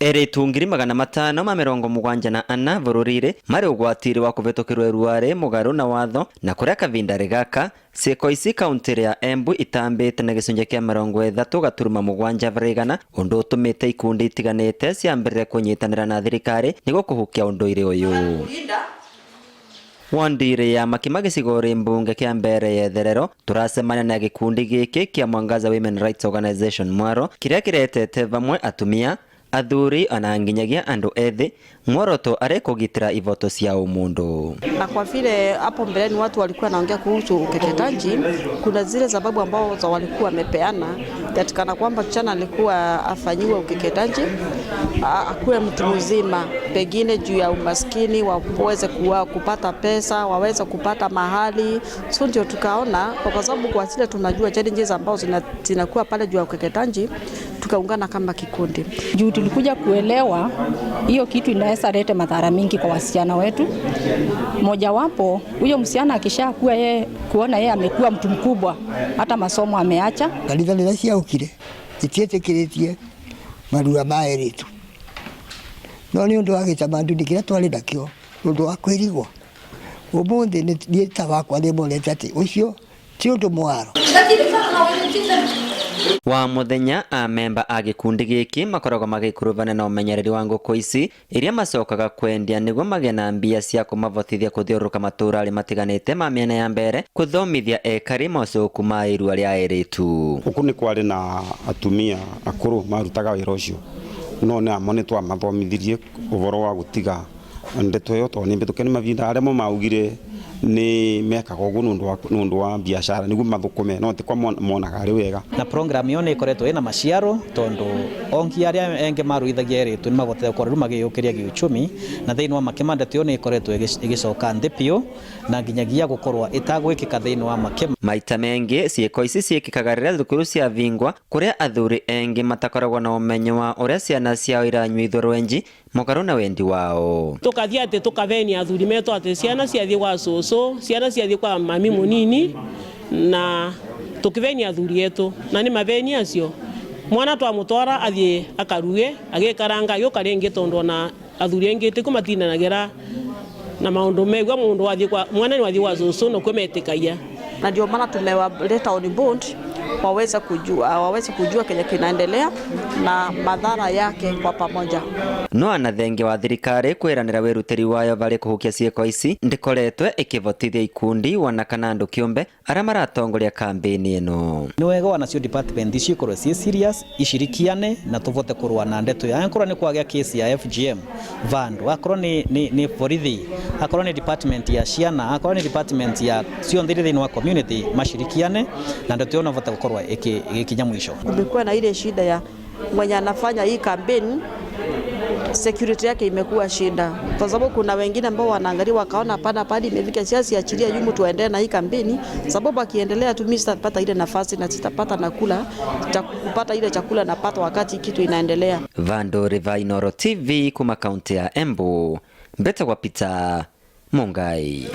Erĩtu 574 bũrũri-rĩ marĩ ũgwati-rĩ wa kũvĩtũkĩrwo irua-rĩ mũgarũ na watho na kũrĩa kavinda-rĩ gaka ciĩko ici kaunti ya Embu itambĩte na gĩcunjĩ kĩa 30.7% ũndũ ũtũmĩte ikundi itiganĩte ciambĩrĩre kũnyitanĩra na thirikari nĩguo kũhukia ũndũire ũyũ. Wondire ya Makima gĩcigo rĩ mbunge kĩa mbere ya Itherero tũracemania na gĩkundi gĩkĩ kĩa Mwangaza Women Rights Organization Mwaro kĩrĩa kĩretete vamwe atumia, athuri ona nginyagia andũ ethĩ mworoto arĩ kũgitĩra ivoto cia ũmũndũ. Na kwa vile hapo mbeleni watu walikuwa wanaongea kuhusu ukeketaji, kuna zile sababu ambazo walikuwa wamepeana that kana kwamba msichana alikuwa afanyiwe ukeketaji akuwe mtu mzima, pengine juu ya umaskini, waweze kupata pesa, waweze kupata mahali. So ndio tukaona kwa sababu kwa zile tunajua challenges ambazo zinakuwa pale juu ya ukeketaji, tukaungana kama kikundi. Juu tulikuja kuelewa hiyo kitu inaweza lete madhara mingi kwa wasichana wetu. Mojawapo, huyo msichana akishakuwa yeye kuona yeye amekuwa mtu mkubwa, hata masomo ameacha. Kanitha rĩrĩa ciaũkire itiĩtĩkĩrĩtie marua ma airĩtu, no nĩ ũndũ wa gĩtamaduni kĩrĩa twarĩ nakĩo nĩ ũndũ wa kwĩrigwo, ũmũthĩ niĩ ta wakwa nĩ monete atĩ ũcio ti ũndũ mwaro. Wa muthenya amemba a gĩkundi gĩkĩ makoragwo magĩkuruvana na ũmenyereri wa ngũkũ ici iria macokaga kwendia nĩguo magĩe na mbia cia kũmavotithia kũthiũrũrũka matũũra arĩa matiganĩte ma mĩena ya mbere kũthomithia ekari mocoku ma irua rĩa airĩtu. Gũkũ nĩ kwarĩ na atumia akũrũ marutaga wĩra ũcio, no nĩ amo nĩ twamathomithirie ũhoro wa gũtiga ndeto ĩyo tondũ nĩ mbĩtũke nĩ mavinda arĩa mo maugire nĩ mekaga ũguo nĩ ũndũ wa biacara nĩguo mathũkũme, no ti kwa monaga arĩ wega. Na program ĩyo nĩ ĩkoretwo ĩna maciaro tondũ ongi arĩa engĩ maruithagia airĩtu nĩ mahotete gũkorwo rĩu magĩyũkĩria gĩuchumi, na thĩinĩ wa Makema ndeto ĩyo nĩ ĩkoretwo ĩgĩcoka nthĩ biũ na nginyagia gũkorwo ĩtagwĩkĩka thĩinĩ wa Makema. Maita mengĩ ciĩko ici ciĩkĩkaga rĩrĩa thukuru ciavingwa kũrĩa athuri engĩ matakoragwo na ũmenyo wa ũrĩa ciana ciao iranyuithwo rwenji mũgarũ na wendi wao. Tukathia ati tukavenia athuri metu ati ciana ciathie kwa cucu, ciana ciathie kwa mami munini, na tukivenia athuri etu na ni mavenia acio mwana twamutwara athie akaruge agikaranga agĩũka rĩngĩ tondu ona athuri aingĩ ti kumatindanagira na maundu megua mundu wathie kwa mwana ni wathie kwa cucu no kwemetikaia. Na ndio maana tumewaleta on board waweze kujua kenye kinaendelea na madhara yake kwa pamoja. No ana thenge wa thirikari kwiranira wirutiri wayo vari kuhukia ciiko ici ndikoretwe ikivotithia ikundi wana kana andu kiumbe aria maratongoria kambini ino. Nĩ wega wanacio department icio ikorwo ciĩ serious, ishirikiane na tuvote kurua na ndeto ya akorwo nĩ kwagĩa case ya FGM vandu, akorwo nĩ borithi, akorwo nĩ department ya ciana, akorwo nĩ department ya cionthe iria thĩinĩ wa community, mashirikiane na ndeto ĩyo no vote gũkorwo ĩgĩkinya mwisho. Kumekuwa na ile shida ya mwenye anafanya hii campaign, security yake imekuwa shida, kwa sababu kuna wengine ambao wanaangalia wakaona hapana, pale imefika siasa, achilia yumu tuendelee na hii kampeni, sababu akiendelea tu mimi sitapata ile nafasi na sitapata nakula kupata ile chakula napata wakati kitu inaendelea. Vanduri va Inoro TV kuma kaunti ya Embu, mbete kwa Peter Mungai.